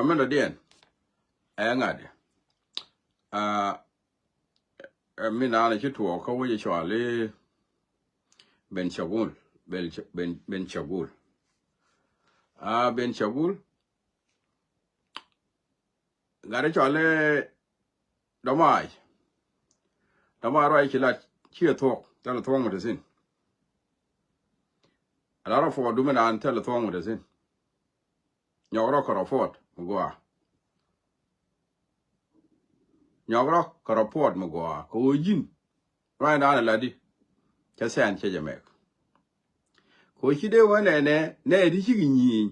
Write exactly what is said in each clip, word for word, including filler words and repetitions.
Mɛn dɔ̱diɛn ɛ ŋa̱t. Aa, ɛ, mi naan ci tuɔɔk kä wec cɔal i̱ Ben Cagul. Ben, Ben, Ben Cagul. Aa, Ben Cagul. Gat i̱ cɔal i̱ Dɔmay. Dɔmay ruac ci lat ciɛ thuɔ̱k, thilɛ thuɔ̱k mi te thi̱n. Ala rɔ puɔt du mi naan thilɛ thuɔ̱k mi te thi̱n. Nyɔk rɔ kɛ rɔ puɔt mi gɔaa. Nyɔk rɔ kɛ rɔ puɔt mi gɔaa kɛ ɣöö ji̱n ruac naan ɛ lat di. Cɛ thian cɛ jɛ mɛk. Kɛ ɣöö ci dee wä nɛnɛ nɛ di cikɛ nyieny.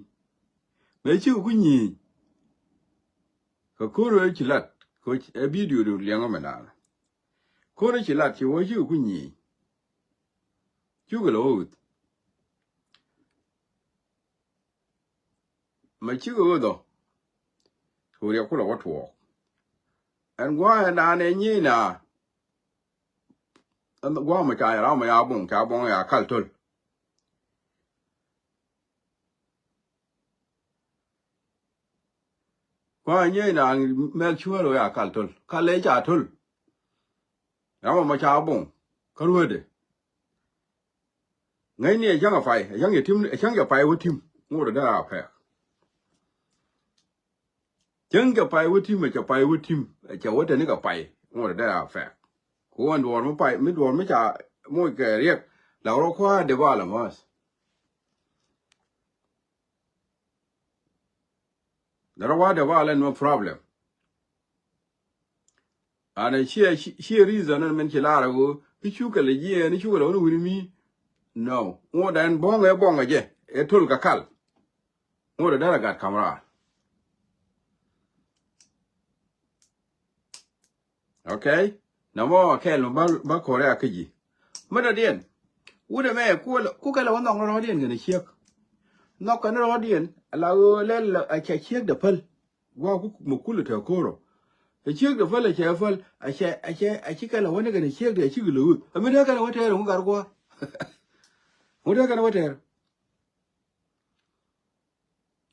Mëë cikɛ ku nyieny. Kɛ ko̱r ëë ci lat kɛ ɣöö ɛ bidio di liɛŋä mi naan. Ko̱r ëë ci lat ci wä cikɛ ku nyieny. Cukɛ lɛ wä ɣöth. Mɛ cikɛ ɣöth ɔ. Kɛ ɣöö riɛk kulɛ wä tuɔɔk. Ɛn gua̱a̱ ɛ naan ɛ nyieny na. Ɛn gua̱a̱ mɛ ca ram mɛ ya buŋ, ca buŋ ya kal töl. Gua̱a̱ nyieny na mɛk cuäär ɣöö ya kal töl. Kal ëë ca töl. Ram mɛ ca buŋ kä rueetdɛ. Ŋäcni ɛ cäŋ ɛ pay, ɛ cäŋ cɛ tim, ɛ cäŋ cɛ pay wä tim. Ŋot ɛ dee a pɛk. Cäŋ cɛ pay wä tim, ɛ cɛ pay wä tim, ɛ cɛ wä tɛni kɛ pay. Ŋot ɛ dee a pɛk. Ku ɣän duɔ̱ɔ̱r mi pay, mi duɔ̱ɔ̱r mi ca moc kɛ riɛk. Lak rɔ kua̱r dee bal ɛ mäth. Dee rɔ wa̱a̱ dee bal ɛ no problem. An a ciɛ, ciɛ reason ɛn min ci lar a ɣöö i̱ cukɛ lɛ jiɛɛn, i̱ cukɛ lɛ wä ni wi̱ni mi. No. Ŋot ɛn buɔ̱ŋ ɛ buɔ̱ŋ ɛ jɛ ɛ töl kɛ kal. Ŋot ɛ dee rɛ gat kam raar. Okay. Nɔmɔ kɛl mi ba, ba kɔrɛ a kä ji̱. Mi dɔ̱diɛn. Wut ɛmɛ ku kɛ lɛ wä nhɔk ni rɔ̱diɛn kɛn a ciek. Nhɔk kɛn ni rɔ̱diɛn a la ɣöö lɛl a cɛ ciek dɛ päl. Gua̱a̱ ku mɛ kulɛ te ko̱r ɔ. Ɛ ciek dɛ päl, ɛ cɛ päl, ɛ cɛ, ɛ cɛ, ɛ ci kɛn ɛ wä ni kɛn ɛ ciek dɛ ɛ cikɛ lo̱o̱th. Ɛ mi dee kɛn ɛ wä tɛɛr ɛ ŋu gat gua̱a̱. Ŋu dee kɛn ɛ wä tɛɛr.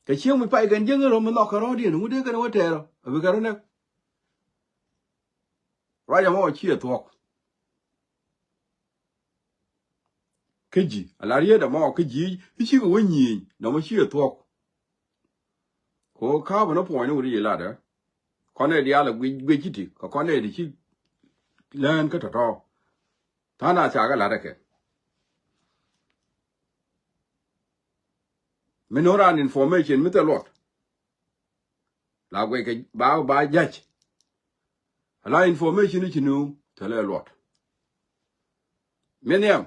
Kɛ ciek mi pay kɛn jiäŋ rɔ mi nhɔk kɛ rɔ̱diɛn ɛ ŋu dee kɛn ɛ wä tɛɛr ɔ. Ɛ bi kɛn rɔ nɛk. Ruac ɛmɔ ciɛ thuɔ̱k. Kä ji̱ a la riet ɛmɔ kä ji̱ i̱ cikɛ wä nyieny nɔmɔ ciɛ thuɔ̱k. Kɛ ɣöö ka̱a̱pä ni puɔ̱ny ni wut i̱ ci lat ɛ. Kɔn ɛ diaal ɛ guic, guic ci ti kɛ kɔn ɛ ti ci lään kä tɔ̱tɔ̱. Tha̱a̱ŋ a ca kɛ la̱t ɛ kɛ. Mi no̱o̱ŋ raan information mi thil luɔt. La guic kɛ ba, ba ja̱c. Ala information i̱ ci no̱o̱ŋ thilɛ luɔt. Mi nhiam.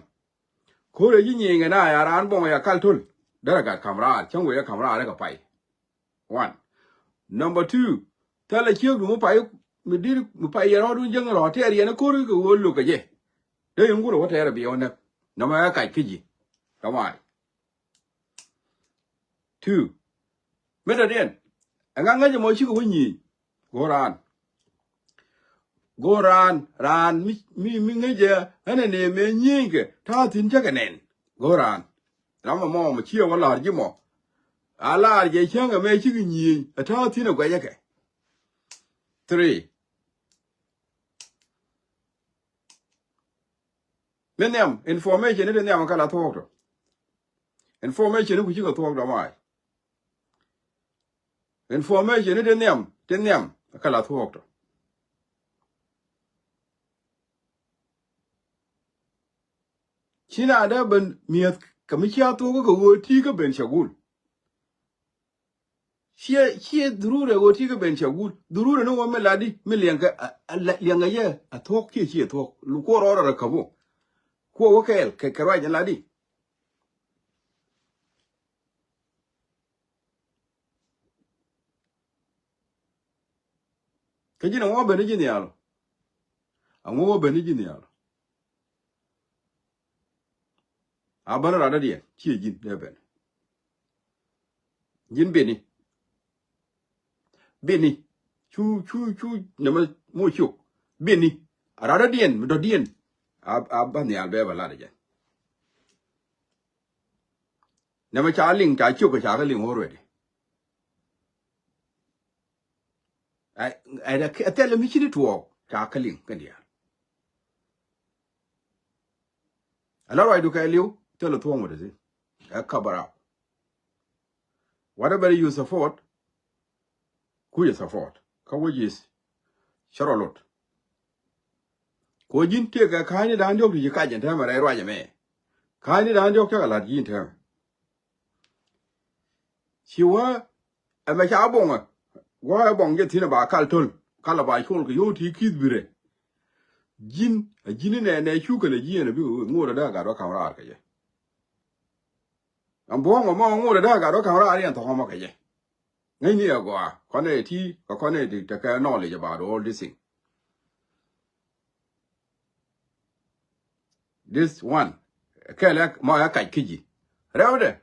Ko̱r ɛ ji̱ nyieny kɛ na ya raan buɔ̱ŋ ya kal töl. Derɛ gat kam raar, cäŋ wee ɛ kam raar ɛ kɛ pay. One. Number two, thilɛ ciekdu mi pay, mi di̱t mi pay yɛ rɔɔdun jäŋ rɔɔ tɛɛr yɛn ɛ ko̱r kɛ ɣöö lo̱k kɛ jɛ. Dee yɛn gurɛ wä tɛɛr ɛ biɛ wä näk. Nɔmɔ ɛ kac kä ji̱. Tɔmay. Two. Mi dɔ̱diɛn. Ɛŋa ŋäcɛ mɔ cikɛ wä nyieny. Go̱o̱r raan. Go̱o̱r raan, raan mi, mi, mi ŋäcɛ ɛn ɛ nɛmɛ nyieeny kɛ ta̱a̱ thi̱n cä kɛ nɛn. Go̱o̱r raan. Ram ɛmɔ mɔ ciɛ wä la̱r ji̱ mɔ. A la̱r jɛ cäŋ ɛmɛ cikɛ nyieny ɛ ta̱a̱ thi̱n ɛ guɛcä kɛ. Three. Mi nhiam, information ni ti nhiam kä la thuɔ̱k tɔ. Information ni ku cikɛ thuɔ̱k dɔ̱ mac. Information ni ti nhiam, ti nhiam kä la thuɔ̱k tɔ. Ci na dee ben mi̱eth kɛ mi cia thuɔ̱k kɛ ɣöö ti kä Ben Cagul. Ciɛ, ciɛ dhururɛ ɣöö ti kä Ben Cagul. Dhururɛ ni ɣöö mi latdi mi liɛŋkɛ, a, a, la, liɛŋkɛ yɛ a thuɔ̱k ciɛ, ciɛ thuɔ̱k. Lu kuɔ rɔɔdɛ rɛ käp wä. Kuɔ wä kɛɛl kɛ, kɛ ruac in latdi. Kä ji̱n ɛŋu wä ben ni ji̱ nhial ɔ? Ɛŋu wä ben ni ji̱ nhial ɔ? A bän rat dɔ̱diɛn ciɛ ji̱n dee ben. Ji̱n bini. Bini. Cu, cu, cu nɛmɛ mo ciok. Bini. A rat dɔ̱diɛn mi dɔ̱diɛn. A, a bä nhial bɛ bä lat jɛ. Nɛmɛ ca liŋ, ca ciok, ca kä liŋ already. Ɛ, ɛ, ɛ thilɛ mi ci di tuɔɔk ca kä liŋ kɛn diaal. Ala ruacdu kɛɛliw thilɛ thuɔ̱ŋ wä di thin. Ɛ cover up. Whatever you support, ku yɛ support. Kä which is cɛ rɔ lot. Ku ji̱n tëëkɛ ka̱a̱cni da̱a̱n diɔ̱k ti ci kac ɛn täämɛ rɛy ruac ɛmɛ. Ka̱a̱cni da̱a̱n diɔ̱k cakɛ la̱t ji̱ ɛn täämɛ. Ci wä ɛmɛ ca boŋä. Wä ɛ boŋ jɛ thi̱n ɛ ba kal töl. Kal ɛ ba col kɛ yio̱w ti ki̱th birɛ. Ji̱n, a ji̱n inɛ nɛ cukɛ lɛ ji̱ ɛn ɛ bi ŋot ɛ dee a gat wä ka̱m raar kɛ jɛ. Ɛn buɔ̱ŋ ɛmɔ ŋot ɛ dee a gat wä ka̱m raar yɛn thɔ̱ŋ ɛmɔ kɛ jɛ. Ŋäcni ɛ gɔaa kɔn ɛ ti kɛ kɔn ɛ ti tekɛ knowledge about all this thing. This one kɛl ɛ mɔ ɛ kac kä ji̱. Rɛwdɛ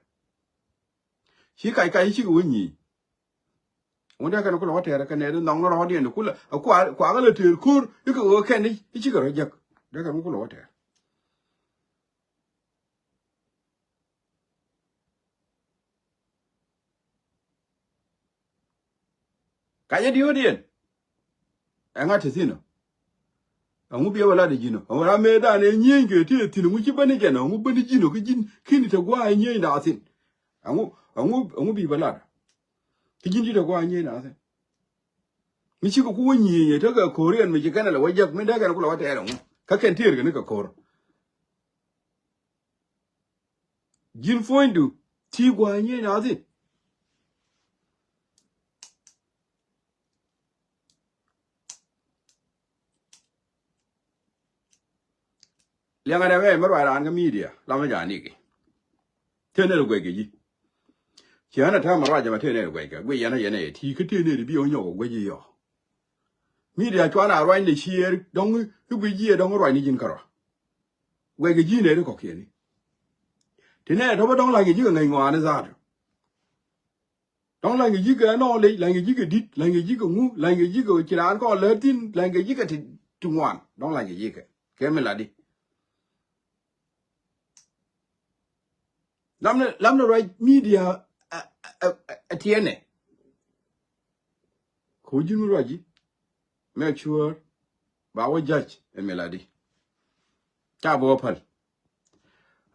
ci kac kac ci kɛ wä nyi̱i̱. Wun dee kɛn kulɛ wä tɛɛr kɛ nɛɛt in nhɔŋ ni rɔɔdiɛn kulɛ kuakä lɛ tëër ko̱r ikɛ ɣöö kɛn i̱ cikɛ rɔ jek. Dee kɛn kulɛ wä tɛɛr. Kacä diöödiɛn. Ɛŋa te thi̱n ɔ? Ɛŋu biɛ bä lat ɛ ji̱n ɔ? Ɛŋu ram mëë dan ɛ nyieny kɛ ti ɛ thi̱n ɛŋu ci bäni jɛn ɔ? Ɛŋu bäni ji̱n ɔ kä ji̱n ki̱ni te gua̱a̱ ɛ nyieny da̱a̱ thi̱n? Ɛŋu, ɛŋu, ɛŋu bi bä lat ɔ? Kä ji̱n ci te gua̱a̱ ɛ nyieny da̱a̱ thi̱n. Mi cikɛ ku wä nyieny ɛ tekɛ ko̱riɛn mi ci kɛn ɛ lɛ wä jek mi dee kɛn ku lɛ wä tɛɛr ɛŋu? Kä kɛn tëër kɛ ni kɛ ko̱r. Ji̱n puɔ̱nydu ti gua̱a̱ nyieny nathi. Liɛŋɛ nɛ mɛ mi ruac raan kä media lamä ja̱ nikɛ. Tëë nɛr guɛc kɛ ji̱. Ciɛ ɣän a täämɛ ruac ɛmɛ tëë nɛr guɛc kɛ guic yɛn a yɛn a yɛ ti kä tëë nɛr bi ɣä nyɔk ɛ guɛc i̱ yɔ. Media cuan a ruac ni ciëër dɔ̱ŋ i̱ guic ji̱ ɛ dɔ̱ŋ ruac ni ji̱n kärɔa. Guɛc kɛ ji̱ nɛɛri kɔ̱kiɛni. Ti nɛɛ tɔ̱pä dɔ̱ŋ la̱ny kɛ ji̱ kɛ ŋäc ŋɔaani zaatu. Dɔ̱ŋ la̱ny kɛ ji̱ kɛ knowledge, la̱ny kɛ ji̱ kɛ di̱t, la̱ny kɛ ji̱ kɛ ŋu, la̱ny kɛ ji̱ kɛ ci raan kɔn lät thi̱n, la̱ny kɛ ji̱ kɛ ti, ti ŋuan. Dɔ̱ŋ la̱ny kɛ ji̱ kɛ kɛ mi latdi. Lamni, lamni ruac media ɛ, ɛ, ɛ, ɛ tiɛnɛ. Kɛ wä ji̱n mi ruac ji̱. Make sure ba wä judge ɛ mi latdi. Ca bi wä päl.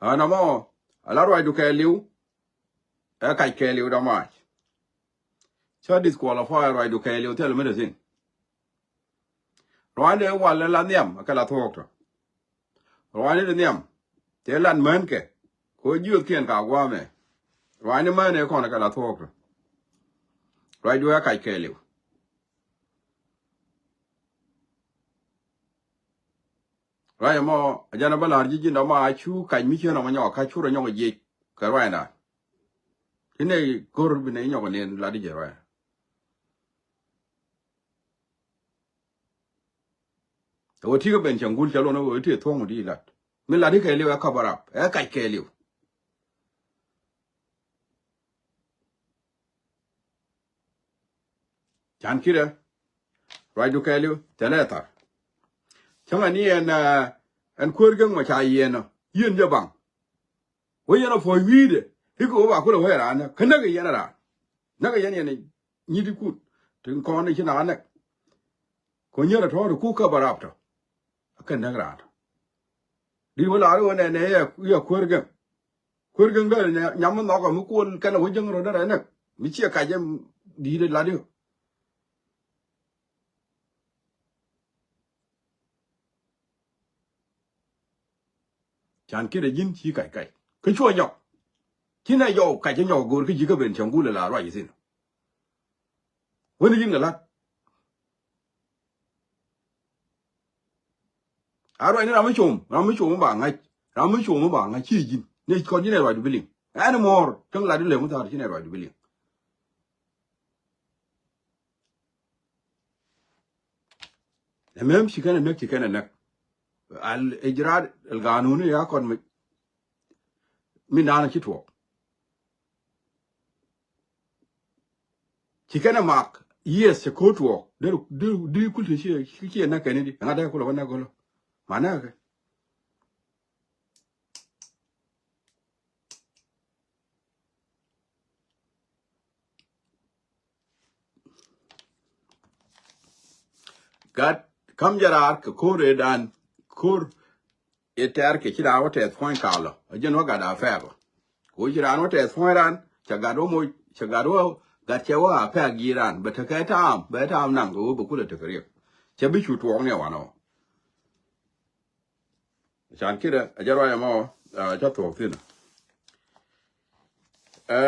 Ɣän ɛmɔ a la ruacdu kɛɛliw. Ɛ kac kɛɛliw dɔ̱ mac. Cä disqualify ruacdu kɛɛliw thil mi dee thi̱n. Ruacdɛ wal ɛ la nhiam ɛ kɛ la thuɔɔk tɔ. Ruacni di nhiam tëë lat mänkɛ. Kɛ ɣöö jiöthkiɛn ka gua̱a̱mɛ. Ruacni män ëë kɔn kɛ la thuɔ̱ɔ̱k tɔ. Ruacdu ɛ kac kɛɛliw. Ruac ɛmɔ a jɛn a bä la̱r ji̱ ji̱n dɔ̱ma a cu kac mi cien ɔmɔ nyɔk a kac curɛ nyɔk jiɛc kɛ ruacna. Ti nɛ go̱r bi nɛ nyɔk nin lat di jɛ ruacna. Ɛ wä ti̱kä ben cɛ ŋul cɛ luɔn ɛ wä ti thuɔ̱ŋ di lat. Mi lat ikɛ liw ɛ cover up ɛ kac kɛ liw. Can ki̱dɛ ruacdu kɛ liw thilɛ thar. Cäŋɛ ni ɛn ɛn kuäär gek mɔ ca yiɛn ɔ yiɛn jɛ baŋ. Wä yɛn a puɔ̱c wi̱i̱dɛ ikɛ wä ba kulɛ wee raan kä näk yɛn raan. Näk yɛn yɛn nyi̱t ikut tin kɔn i̱ ci nak a näk. Kɔ nyier a tɔ̱ɔ̱t iku kä bä rap tɔ. Kä näk raan tɔ di̱t wä laar iwä nɛ nɛ yɛ kuäär gek. Kuäär gek dee nyam mi nhɔk ɔ mi kuɔl kɛn a wä jäŋ rɔ dee rɛ näk mi ciɛ kac jɛ di̱i̱t lat iwä. Can ki̱n a ji̱n ci kac kac kä cuɔ nyɔk. Ci nɛ jɔw kac cä nyɔk go̱o̱r kä ji̱ kä ben cäŋ gul ala ruac ithin. Wen ji̱n kɛ la̱t. A ruac ni ram mi com ram mi com ba ŋa̱c ram mi com ba ŋa̱c ci ji̱n ni kɔn ji̱n ɛ ruacdu bi liŋ. Ɛn mɔɔr cäŋ lat ilɛ mi thaar ci nɛ ruacdu bi liŋ. Ɛmɛm ci kɛn ɛ näk ci kɛn ɛ näk. Al ijraat al ganuni ya kɔn mi min daanɔ ci tuɔɔk. Ci kɛn ɛ mak yes cɛ ko̱o̱t tuɔɔk. Deri deri kul ti ci ci ɛ näk kɛn idi ɛŋa dee kulɛ wä näk gɔlɔ. Ma näk kɛ. Gat, ka̱m jɛ raar kɛ ko̱r ëëdan, ko̱r ëë tɛ̈r kɛ ci raan wä tɛth puɔ̱ny kalɔ. A jɛn wä gat a pɛɛk ɔ. Kɛ ɣöö ci raan wä tɛth puɔ̱ny ran, cɛ gat wä moc, cɛ gat wä, gat cɛ wä a pɛɛk ji̱ ran. Bɛ tekɛ ta̱a̱m, bɛ ta̱a̱m naŋ kɛ ɣöö bɛ kulɛ tekɛ riɛk. Cɛ bi cu tuɔɔk ni ɛ wanɔ. Can ki̱dɛ, a jɛ ruac ɛmɔ, a, cä thuɔ̱k thi̱n. Ɛ,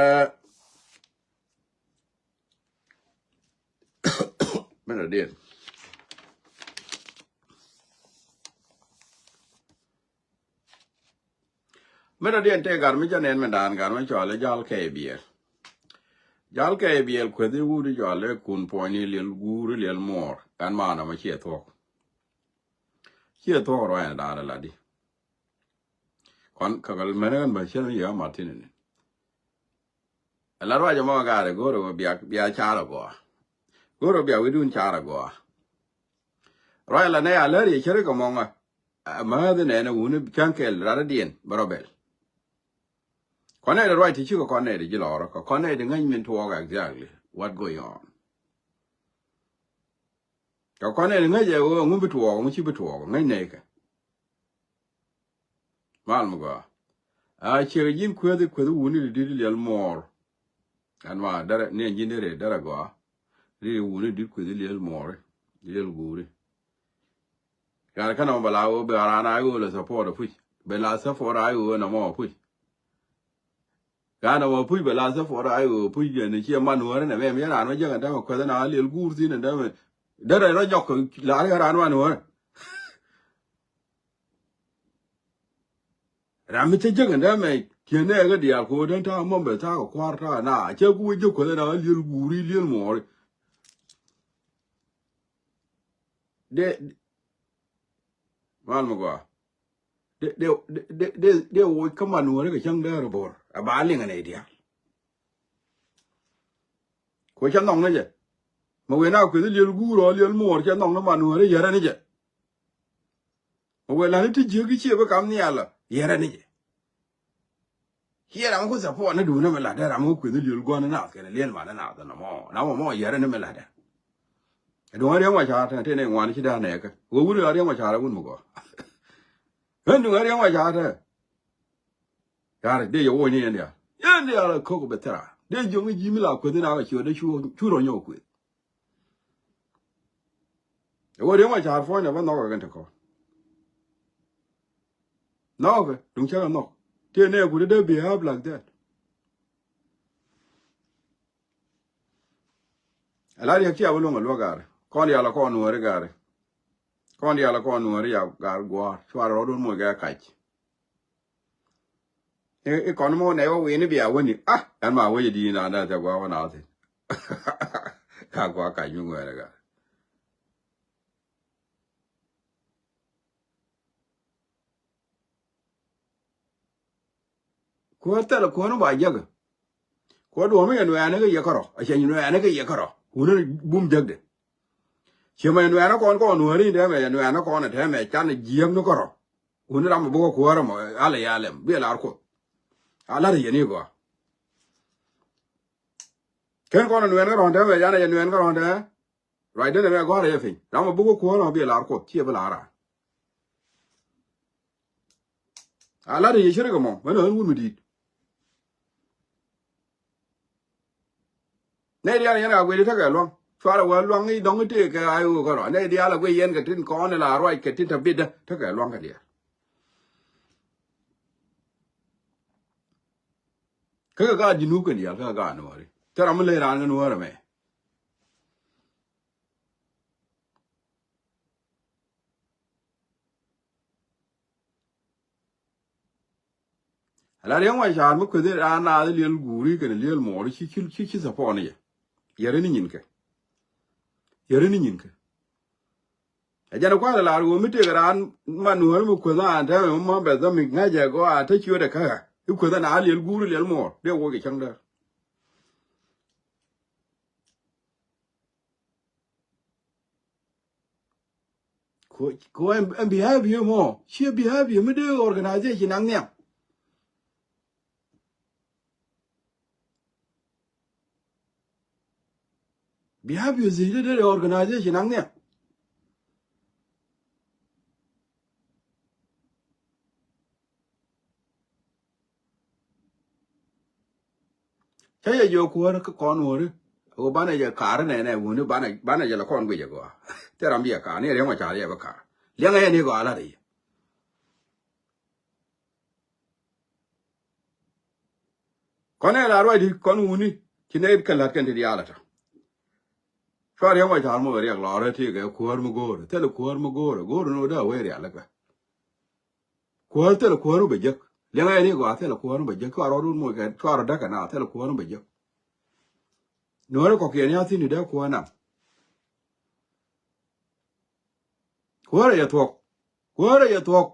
Mɛn a diɛn. Mɛn a diɛn tëë gat mi ca nɛn mɛn daan gat mi cɔal i̱ Jal Kɛy Biɛl. Jal Kɛy Biɛl kueth i̱ wut i̱ cɔal i̱ kun puɔ̱nyni liɛl guur i̱ liɛl muɔɔr. Ɛn maana mɛ ciɛ thuɔ̱k. Ciɛ thuɔ̱k ruac ɛn daan i̱ lat di. Kɔn kakal mɛn ɣän bä cien mi yɛ ɣä mat thi̱n ni. Ala ruac ɛmɔ gaarɛ go̱o̱rɛ wä bia, bia car agɔa. Go̱o̱rɛ wä bia wi̱dun car agɔa. Ruac la nɛ a lär yɛ cär kɛ mɔŋä. Ɛ, määth nɛn ɛ wuni cäŋ kɛl rat diɛn bä rɔ bɛl. Kɔn nɛ di ruac ti cikɛ kɔn nɛ di ji̱ lɔrä kɛ kɔn nɛ di ŋäc min tuɔɔk exactly what going on. Kɛ kɔn nɛ di ŋäc ɛ ɣöö ŋu bi tuɔɔk ŋu ci bi tuɔɔk ŋäc nɛy kɛ. Mal mi gɔaa. A ciek ji̱n kuethi kuethi wuni di dit liɛl muɔɔr. Ɛn ma derɛ ni ji̱n derɛ derɛ gɔaa. Di wuni dit kuethi liɛl muɔɔri liɛl guuri. Kar kɛn ɔ bɛ la wä bɛ ran a wä lɛ support a puc bɛ la support a wä na mɔ a puc. Kan ɔ puc bɛ la support a wä puc jɛ ni ciɛ man wä ni mɛ mi ran wä jɛ kɛn dämɛ kuethi na liɛl guur thin dämɛ. Derɛ rɔ jɔk la ran man wä. Ram mi cä jäk ɛn dee mɛ kiɛn nɛɛkä diaal kɛ ɣöö den ta̱a̱ mɔmbɛ ta̱a̱ kɛ kua̱r ta̱a̱ na cä ku wä jek kuäth ɛn a liel guuri liel muɔɔri. De mal mi gɔaa de de de de de woc kä man nuɔ̱ɔ̱ri kɛ cäŋ dee rɔ bo̱r ɛ ba liŋ ɛn ɛ diaal. Kɛ ɣöö cä nhɔk ni jɛ mɛ wëë na kueth liel guur ɔ liel muɔɔr cä nhɔk ni man nuɔ̱ɔ̱ri yärä ni jɛ. Mɛ wëë la̱t ni ti jiäk i̱ ciɛ bi kam nhial ɔ yɛrɛ ni jɛ. Ciɛ ram mi ku support ni duundä mi la̱tdä ram mi ku kueth ni liöl gua̱n ni naath kɛnɛ liɛl man ni naath ɛn nɔmɔ na mɔ mɔ yɛrɛ ni mi la̱tdä. Ɛ duŋ ɛ riäŋ wa ca̱a̱r tɛn tëë nɛy ŋuan ci da̱a̱n nɛɛkä wä wut ɛ riäŋ wa ca̱a̱r ɛ wut mi gɔaa. Ɣän duŋ ɛ riäŋ wa ca̱a̱r tɛn. Ca̱a̱r dee yɛ woc ni yɛn diaal yɛn diaal ɛ ko̱k bɛ thira dee jiöŋ ni ji̱ mi la kueth ni na kɛ ciötdä cu rɔ nyɔk kueth. Ɛ wä riäŋ wa ca̱a̱r puɔ̱nydɛ bä nhɔkɛ kɛn te kɔn. Nhɔkɛ duŋ cä kɛ nhɔk. Tëë nɛɛku ti dee behave like that. Ɛ la riäk cia bä luäŋ ɛ luäk gaari kɔn diaal ɛ kɔn nuääri gaari. Kɔn diaal ɛ kɔn nuääri ya gaari gua̱a̱r cuarɛ rɔɔdun moc kɛ kac. I̱ kɔn mɔ nɛ wä wi̱i̱ni bia wäni a ɛn ma wec di̱i̱n an dee thɛ gua̱a̱k wä na thi̱n. Ka gua̱a̱k kac mi ŋuɛɛrɛ ka. Kuäär thɛl kuäär ni ba jäk. Kuäär duɔ̱ɔ̱m mi yɛ nuɛɛni kä yɛ kärɔ a cɛ nuɛɛni kä yɛ kärɔ wuni bum jäkdɛ. Ciɛ mɛ nuɛɛni kɔn kɔn nuääri dee mɛ yɛ nuɛɛni kɔn ɛ tɛmɛ can jiäk ni kärɔ. Wuni ram mi bukɛ kuäärä mɔ alɛ ya lɛm bi ɛ lar kuoth. A lar yɛn i̱ gɔaa. Ken kɔn nuɛn kä rɔ̱n tɛmɛ yan yɛ nuɛn kä rɔ̱n tɛmɛ. Ruacdä nɛmɛ gɔ̱a̱rä yɛ piny ram mi bukɛ kuäärä mɔ bi ɛ lar kuoth ciɛ bi lar raan. A lar yɛ cärikɛ mɔ mɛn ɣän wun mi di̱i̱t. Nɛy diaal yɛn a guic tekɛ luaŋ cuarɛ wä luaŋ i̱ dɔ̱ŋ i̱ tëëk kɛ a i̱ ɣöö kärɔa nɛy diaal a guic yɛn kɛ tin kɔn ila ruac kɛ tin tɛ bitdä tekɛ luaŋ kɛ diaal. Kä kɛ gaat ji̱ nuuk kɛn diaal kä kɛ gaat nuɔɔri thil ram mi ley raan kɛ nuɔɔri mɛ. Ala riɛŋ wa ca̱a̱r mi kueth in raan naath in liel guuri kɛnɛ liel muɔɔri ci ci ci support ni jɛ. Yɛri ni nyinkɛ. Yɛri ni nyinkɛ. Ɛ jɛn kua̱r lar ɣöö mi tëëk raan man nuɔɔri mi kueth an tɛmɛ mi ma bɛ dhɔm mi ŋa̱c ɛ gɔaa te ciötdɛ käkä i̱ kueth an a liel guuri liel muɔɔr dee woc kɛ cäŋ däär. Ko ko ɛn behavior mɔ ciɛ behavior mi dee organization naŋ nhiam. Behavior zec dee dee organization naŋ nhiam. Ɛ yɛ jiök kuäär kä kɔn wäri. Ɣöö banɛ jɛ ka̱r nɛnɛ wuni banɛ, banɛ jɛ lɛ kɔn guic ɛ gɔaa. Thil ram bi ɛ ka̱r ni Riɛk Macar yɛ bä ka̱r. Liɛŋɛ yɛ ni gɔaa lat ɛ yɛ. Kɔn ɛ la ruacdi kɔn wuni. Ci nɛ kɛ la̱t kɛn ti diaal ɛ tɔ. Cua Riɛk Macar mɔ bɛ riɛk lɔrɛ ti kɛ kuäär mi go̱o̱rɛ. Thilɛ kuäär mi go̱o̱rɛ. Go̱o̱rɛ ni wä dee a wee rial ɛ kɛ. Kuäär thilɛ kuäär mi bɛ jek. Liɛŋɛ ni gɔaa thilɛ kuäär mi bɛ jek. Cua rɔɔdun mɔ kɛ cua rɔ däkɛ na thilɛ kuäär mi bɛ jek. Nuɔ̱ɔ̱rɛ kɔkiɛn ya thi̱n i̱ dee kuäär nam. Kuäärɛ yɛ thuɔ̱k. Kuäärɛ yɛ thuɔ̱k.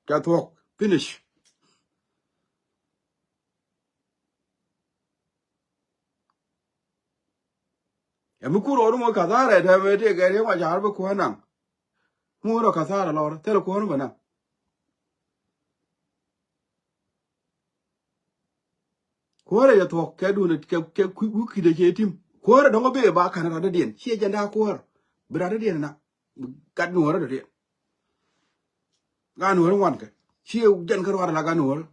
Cɛ thuɔ̱k. Finish. Ɛ mi kur ɣɔr mɔ kathara ɛ tɛmɛ tëë kɛ Riɛk Macar bi kuäär naŋ. Mi wä rɔ kathara lɔr thilɛ kuäär bɛ naŋ. Kuäärɛ yɛ thuɔ̱k kɛ duundɛ kɛ, kɛ kui̱ wi̱i̱ ki̱dɛ cɛ tim. Kuäärɛ dɔ̱ŋ bee ba ka̱n rat dädiɛn ciɛ jɛn da̱a̱ kuäär. Bi rat dädiɛn na. Bi gat nuɔ̱ɔ̱rä dädiɛn. Gat nuɔ̱ɔ̱rä ŋuan kɛ ciɛ jɛn kä ruaat la gat nuɔ̱ɔ̱rä.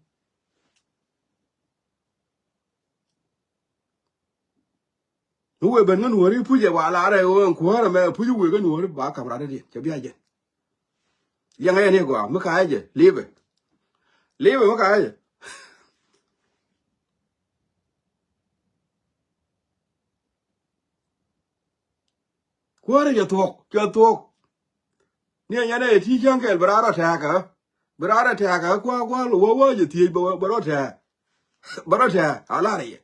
Mi wëë ben kä nuɔ̱ɔ̱ri puc ɛ wa la rɛy ɣöö ɛn kuäärä mɛ puc wëë kä nuɔ̱ɔ̱ri ba ka̱m rat dädiɛn cɛ bia jɛn. Liɛŋɛ yɛn i̱ gɔaa mi ka̱a̱cɛ jɛ li̱pɛ. Li̱pɛ mi ka̱a̱cɛ jɛ. Kuäärä cɛ thuɔ̱k cɛ thuɔ̱k. Ni ɛnyɛn ɛ ti cäŋ kɛl bi raar ɔ tɛ̈ɛ̈kä. Bi raar ɔ tɛ̈ɛ̈kä kua̱a̱ kua̱a̱ lɔ wä wä jɛ thiec bɛ rɔ tɛ̈ɛ̈. Bɛ rɔ tɛ̈ɛ̈ a la̱rä yɛ.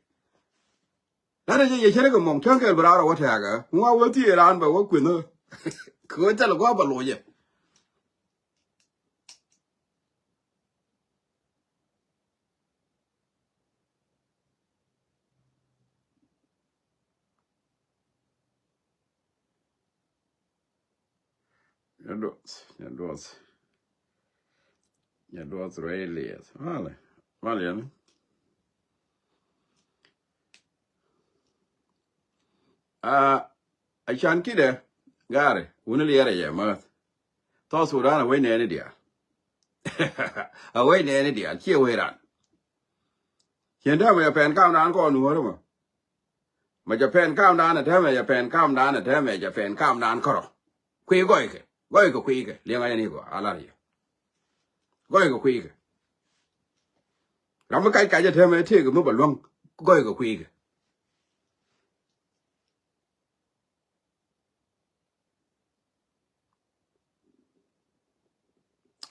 La̱rä yɛ yɛ cärä kɛ mɔŋ cäŋ kɛl bi raar ɔ wä tɛ̈ɛ̈kä ŋua̱ wä thiec raan bɛ wä kueth. Kɛ wä thil kua̱a̱ bɛ loc yɛ. Nyaduɔth, nyaduɔth. Nyaduɔth ruɛy liɛth. Malɛ. Malɛ yani. A, a can kidɛ gari wuni liɛrɛ yɛ mäth. Thɔ Sudan a wec nɛɛni diaal. A wec nɛɛni diaal ciɛ wec ran. Cien täämɛ jɛ pɛn kamdan kɔn nuɔ̱ɔ̱ri mɔ. Mɛ jɛ pɛn kamdan ɛ täämɛ jɛ pɛn kamdan ɛ täämɛ jɛ pɛn kamdan kärɔ. Kui̱ gɔykɛ gɔykɛ kui̱kɛ liɛŋ a jɛ ni gɔ a lar yɛ. Gɔykɛ kui̱kɛ. Ram mi kac kac ɛ täämɛ tëëkɛ mi bɛ luäŋ gɔykɛ kui̱kɛ.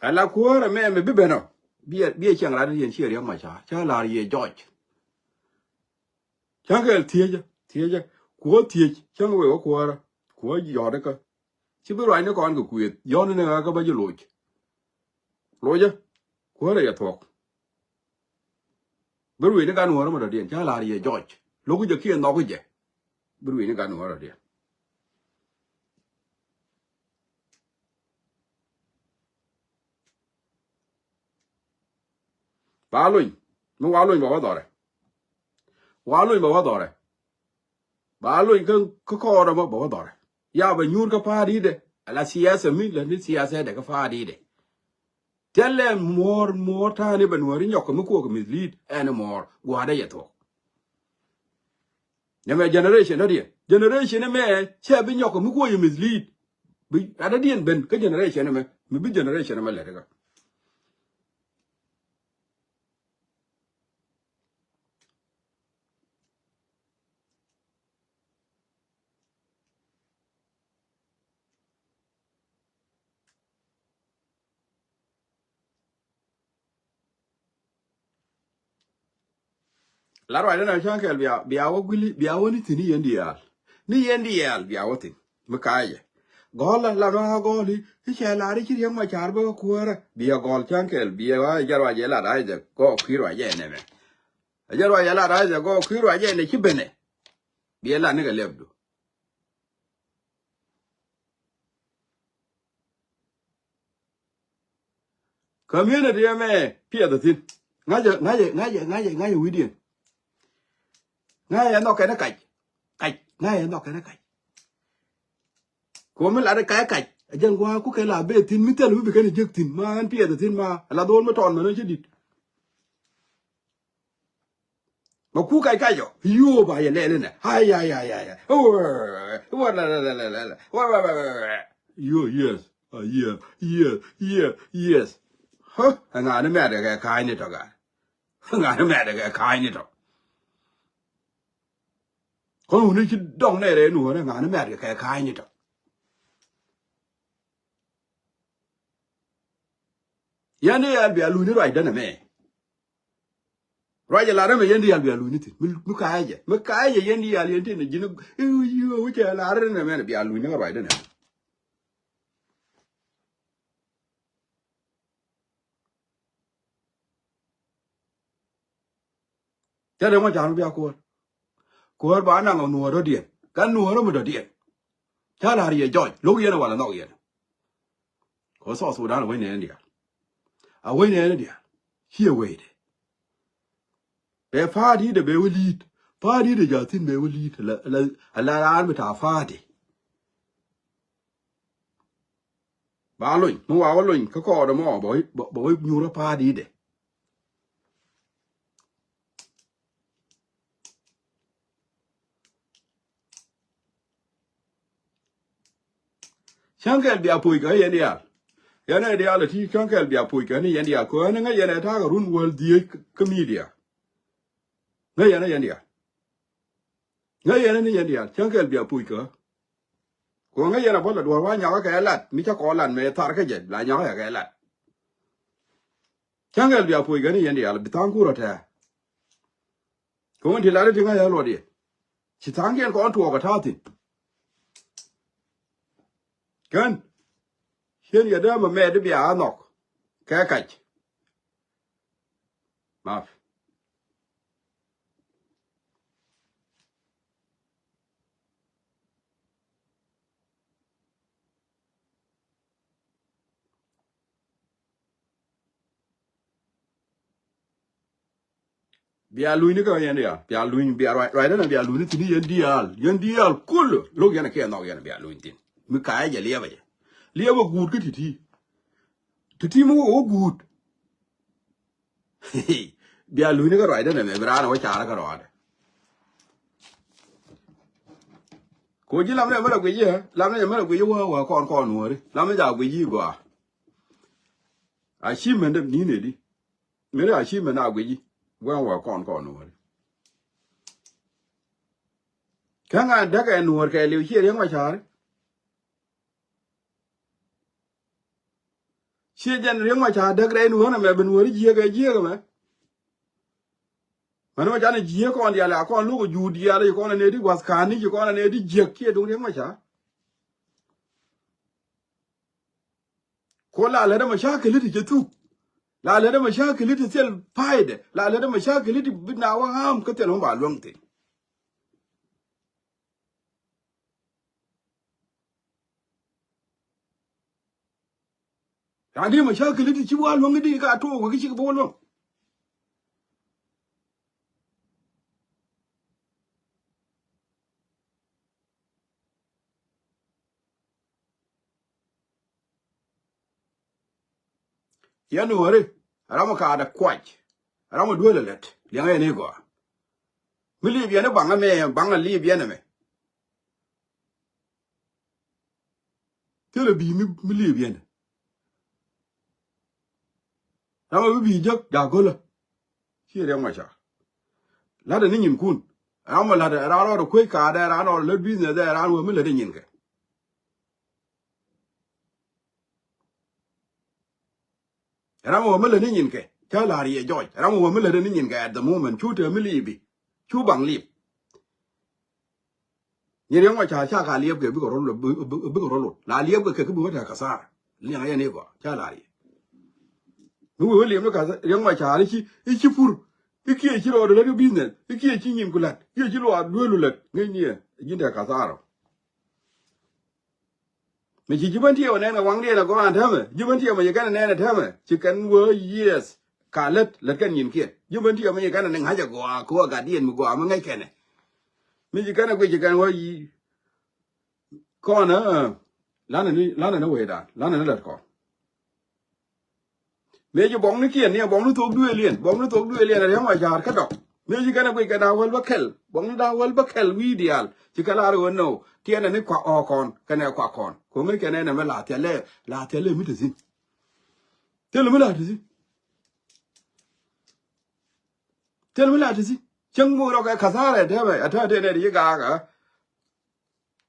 Ala kuäärä mɛ mɛ bi ben ɔ. Biɛ biɛ cieŋ rat yɛn ciɛ Riɛk Macar ca lar yɛ jɔc. Cäŋ kɛl thiecä thiecä kuɔ thiec cäŋ wee wä kuäärä kuɔ yɔt ikä. Ci bi ruacni kɔn kɛ kuëth yɔn ni ŋäkä bä ji̱ loc. Locä kuäärä yɛ thuɔ̱k. Bi ruëëc ni gan wäärä mɔ dɔ̱diɛn ca la̱r yɛ jɔc lo̱k jɛ kiɛ nhɔk jɛ. Bi ruëëc ni gan wäärä dɔ̱diɛn. Ba lony mi wa lony ba wä dhɔrɛ. Wa lony ba wä dhɔrɛ. Ba lony kä kä kɔɔrä mɔ ba wä dhɔrɛ. Ya ba nyuur kä pa̱a̱t i̱dɛ ala siasa mi la ni siasa dɛ kä pa̱a̱t i̱dɛ. Thilɛ muɔ̱ɔ̱r muɔ̱ɔ̱r ta̱a̱ni bɛ nuɔ̱ɔ̱ri nyɔk kɛ mi kuɔk kɛ mislead ɛn muɔ̱ɔ̱r gua̱a̱dɛ yɛ thuɔ̱k. Nɛmɛ generation dɔ̱diɛn generation ɛmɛ cɛ bi nyɔk kɛ mi kuɔk yɛ mislead. Bi adɔ̱diɛn ben kä generation ɛmɛ mi bi generation ɛmɛ lɛt kä. La ruacdä na cäŋ kɛl bia bia wä guili bia wä ni thi̱n ni yɛn diaal. Ni yɛn diaal bia wä thi̱n mi ka̱a̱cɛ. Gɔ̱lä la nɔ̱a̱ gɔ̱li i̱ cɛ la̱r i̱ ci Riɛk Macar bä kä kuäärä bia gɔ̱l cäŋ kɛl bia wä jɛ ruacɛ la ruacɛ gɔɔk kui̱ ruacɛ nɛmɛ. Ɛ jɛ ruacɛ la ruacɛ gɔɔk kui̱ ruacɛ nɛ ci benɛ. Bia la nikɛ lɛpdu. Community ɛmɛ piɛth thi̱n. Ŋa̱cä ŋa̱cä ŋa̱cä ŋa̱cä ŋa̱cä wi̱diɛn. Ŋa̱cä nhɔk kɛn kac. Kac ŋa̱cä nhɔk kɛn kac. Komi lat kac kac a jɛn gua̱a̱ kukɛ la bee thi̱n mi thil mi bi kɛn jek thi̱n ma ɛn piɛth thi̱n ma la dhol mi tɔn mɛn cä dit. Ma ku kac kac ɔ. Yo ba yɛ lɛl inɛ. Ay, ay, ay, ay, ay. Wa la la la la la. Wa, wa, wa, wa, wa. Yo, yes. Ah, yeah, yeah, yeah, yes. Huh? Ɛ ŋa ni mɛt kɛ ka̱a̱cni tɔ gaa. Ɛ ŋa ni mɛt kɛ ka̱a̱cni tɔ. Kɔn wuni ci dɔŋ nɛ rɛy nuɔ̱ɔ̱rɛ ŋa ni mɛt kɛ ka̱a̱cni tɔ. Yɛn diaal bia luny ni ruacdä nɛmɛ. Ruac ɛ lar ɛmɛ yɛn diaal bia luny ni thi̱n. Mi, mi ka̱a̱cɛ. Mi ka̱a̱cɛ yɛn diaal yɛn tin ji̱n i̱, i̱, i̱, i̱, i̱, cɛ lar ɛmɛ bia luny ni ruacdä nɛmɛ. Cä dee ŋuɔ̱c ca̱r mi bia kuäär. Kuäär ba naŋ ɔ nuɔ̱ɔ̱r dɔ̱diɛn. Kä nuɔ̱ɔ̱r mi dɔ̱diɛn. Cä la̱r yɛ jɔc. Lo̱k yɛn ɛ wal ɛ nhɔk yɛn. Kɛ South Sudan a wec nɛɛni diaal. A wec nɛɛni diaal. Ciɛ wecdɛ. Bɛ pa̱a̱t i̱ dee bɛ wä li̱i̱t. Pa̱a̱t i̱ dee ja̱thi̱n bɛ wä li̱i̱t. Ala, ala, ala raan bi ta̱a̱ pa̱a̱t i̱. Ba lony, mi wa wä lony kä kɔɔdɛ mɔ, bɛ wä, bɛ wä nyuurä pa̱a̱t i̱dɛ. Cäŋ kɛl bia puc kɛ yɛn diaal. Yɛn ɛ diaal ɛ ti cäŋ kɛl bia puc kɛ ni yɛn diaal. Kɛ ɣän ŋäc yɛn ɛ ta̱a̱ kɛ run wäl dhieec kä media. Ŋäc yɛn ɛ yɛn diaal. Ŋäc yɛn ɛ ni yɛn diaal. Cäŋ kɛl bia puc kɛ. Kɛ ɣän ŋäc yɛn ɛ bä la duɔ̱ɔ̱r wa nyakä kɛ lat. Mi cä kɔn lat mɛ thar kä jɛ la nyakä kɛ lat. Cäŋ kɛl bia puc kɛ ni yɛn diaal bi tha̱a̱ŋ kurä tɛ̱̈ɛ̱̈. Kɛ ɣän ti lat ti ŋäc yɛn luɔt yɛ. Ci tha̱a̱ŋdiɛn kɔn tuɔɔk ɛ ta̱a̱ thi̱n. Kän. Cien yɛ dee mɛ mɛt i̱ bia a nhɔk. Kɛ kac. Maf. Bia luny ni kä yɛn diaal. Bia luny, bia ruac, ruac dänɛ bia luny ni thi̱n yɛn diaal. Yɛn diaal kul. Lo̱k yɛn a kiɛ nhɔk yɛn bia luny thi̱n. Mi ka̱a̱c jɛ liɛpä jɛ. Liɛpä guut kä ti̱ti̱. Ti̱ti̱ mi wä wä guut. Bia luny ni kä ruac dänɛ mɛ bi raan a wä carä kä ruaadɛ. Ko ji̱ lamnɛ mɛ la guic yɛ, lamnɛ mɛ la guic yɛ wä wä kɔn kɔn nuɔ̱ɔ̱ri. Lamnɛ ja guic yi gɔaa. Achievement däm ni̱n ɛ di. Mëni achievement a guic yi. Wä wä kɔn kɔn nuɔ̱ɔ̱ri. Kä ŋa däk ɛ nuɔ̱ɔ̱r kɛ liw ciɛ Riek Machar. Ciɛ jɛn Riek Machar däk rɛy nuɔ̱ɔ̱r ɛmɛ bi nuɔ̱ɔ̱ri jiääk ɛ jiääk ɛmɛ. Mɛn mɛ canɛ jiääk kɔn diaal a kɔn lo̱k ɛ juut diaal ci kɔn ɛ nɛy ti gua̱th ka̱a̱ni ci kɔn ɛ nɛy ti jiääk ciɛ duŋ Riek Machar. Ko la lät ɛmɛ ca kɛ lät i̱ cɛ thuk. La lät ɛmɛ ca kɛ lät i̱ thil pa̱a̱ydɛ. La lät ɛmɛ ca kɛ lät i̱ bi na wä ɣa̱a̱m kä thil mɛ ba luäŋ thi̱n. Raan di mɛ ca kɛ lät i̱ ci wä luäŋ i̱ di ka tuɔɔk wä kä cik bi wä luäŋ. Yɛn nuɔ̱ɔ̱ri ram ɔ kaat ɛ kuac. Ram ɔ duel ɛ lät liɛŋɛ yɛn i̱ gɔaa. Mi liip yɛn i̱ baŋ ɛmɛ baŋ ɛ liip yɛn ɛmɛ. Thilɛ bi̱i̱ mi, mi liip yɛn. Ram ɔ bi bi̱i̱ jek ja̱ go̱lä. Ciɛ Riek Machar. La̱tdɛ ni nyinkun. Ram ɔ la̱tdɛ ran rɔɔdɛ kuec kaatdɛ ran rɔɔdɛ lät business ɛ ran wä mi lätdɛ nyinkɛ. Ram ɔ wä mi lätdɛ ni nyinkɛ. Cä la̱r yɛ jɔc. Ram ɔ wä mi lätdɛ ni nyinkɛ at the moment. Cu te mi liipi. Cu baŋ liip. Nyi Riek Machar ca ka liɛpkɛ bikɛ rɔ lot, bi, bi, bikɛ rɔ lot. La liɛpkɛ kɛ ki bi wä te kathara. Liɛŋ yɛn i̱ gɔaa ca la riɛk. Mi wee wä liɛp ni kathara Riek Machar i̱ ci, i̱ ci pur. I̱ kiɛ ci rɔɔdɛ lät i̱ business. I̱ kiɛ ci nyin ku la̱t. I̱ kiɛ ci luaak duelu lät. Ŋäcni ɛ ji̱n te kathara. Mi ci ji̱ bän tiɛɛmɛ nɛn kɛ waŋdiɛn ɛ gɔaa ɛn täämɛ. Ji̱ bän tiɛɛmɛ ci kɛn ɛ nɛn ɛ täämɛ. Ci kɛn wee yes. Ka lät, lät kɛn nyinkiɛn. Ji̱ bän tiɛɛmɛ ci kɛn ɛ ni ŋa̱c ɛ gɔaa kɛ wä gatdiɛn mi gɔaa mi ŋäc kɛnɛ. Mi ci kɛn ɛ guic ci kɛn wä yi. Kɔn ɛ, lanɛ ni, lanɛ ni wecdan, lanɛ ni lät kɔn. Mëë ci buɔknikiɛn ni ɛ buɔkni thok duëëliɛn, buɔkni thok duëëliɛn ɛ Riek Machar kä dɔk. Mi ci kɛn ɛ guic kɛn a wäl bä kɛl. Buɔ̱ŋni da wäl bä kɛl wi̱i̱ diaal. Ci kɛ lar ɣöö nɔ. Tiɛn ɛ ni kua ɔɔkɔn. Kɛn ɛ kuakɔn. Ko̱ŋi kɛn ɛ nɛmɛ la thiɛl ɛ, la thiɛl ɛ mi te thi̱n. Thil mi la te thi̱n. Thil mi la te thi̱n. Cäŋ buk rɔ kɛ kathara ɛ tɛmɛ. Ɛ tɛmɛ tɛmɛ ɛ ti ci gaak ɛ.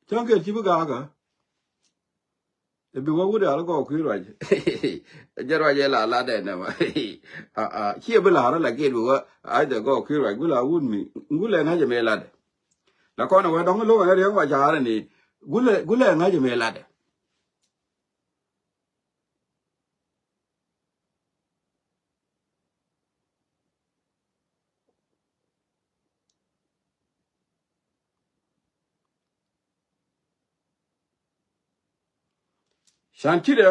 Cäŋ kɛl ci bi gaak ɛ. Ɛ bi wä wut al gɔɔk kui̱ ruac. Jɛ ruac ɛ la lat ɛ nɛmɛ. Aa, aa, ciɛ bi la̱r la git bi wä. Aa, jɛ gɔɔk kui̱ ruac. Gulɛ wut mi. Gulɛ ŋa̱c ɛ mëë latdɛ. La kɔn ɛ wä dɔ̱ŋ lo̱k ɛ riɛŋ wa ca̱a̱r ni. Gulɛ, gulɛ ŋa̱c ɛ mëë latdɛ. Can ci dɛ.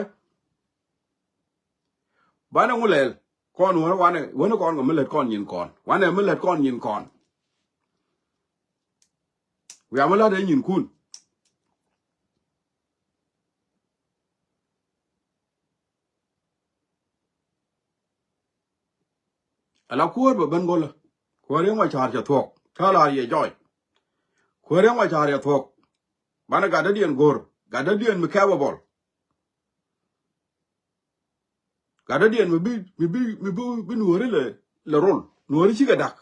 Banɛ ŋu lɛl kɔn wä wanɛ wä ni kɔn kɛ mi lät kɔn nyin kɔn wanɛ mi lät kɔn nyin kɔn. Wiaa mi lat ɛ nyin kun. Ala kuäär bɛ ben go̱lä. Kuäär yäŋ wa ca̱a̱r cɛ thuɔ̱k. Kä lar yɛ jɔɔc. Kuäär yäŋ wa ca̱a̱r cɛ thuɔ̱k. Banɛ gatdädiɛn go̱r. Gatdädiɛn mi kɛpɛ bɔl. Gatdädiɛn mi bi, mi bi, mi bi, bi nuɔ̱ɔ̱ri lɛ, lɛ rol. Nuɔ̱ɔ̱ri cikɛ da̱k.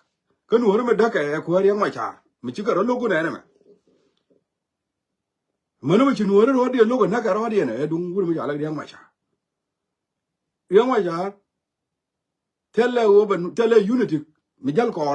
Kä nuɔ̱ɔ̱ri mi da̱k ɛ kuäär yäŋ wa ca̱a̱r. Mi cikɛ rɔ lo̱k kun ɛn ɛmɛ. Mäni mi ci nuɔ̱ɔ̱ri rɔɔdiɛn lo̱k ɛ näk ɛ rɔɔdiɛn ɛ duŋ wur mi ca lak yäŋ wa ca̱a̱r. Yäŋ wa ca̱a̱r. Thilɛ ɣöö bɛ, thilɛ unity mi jäl kɔɔr.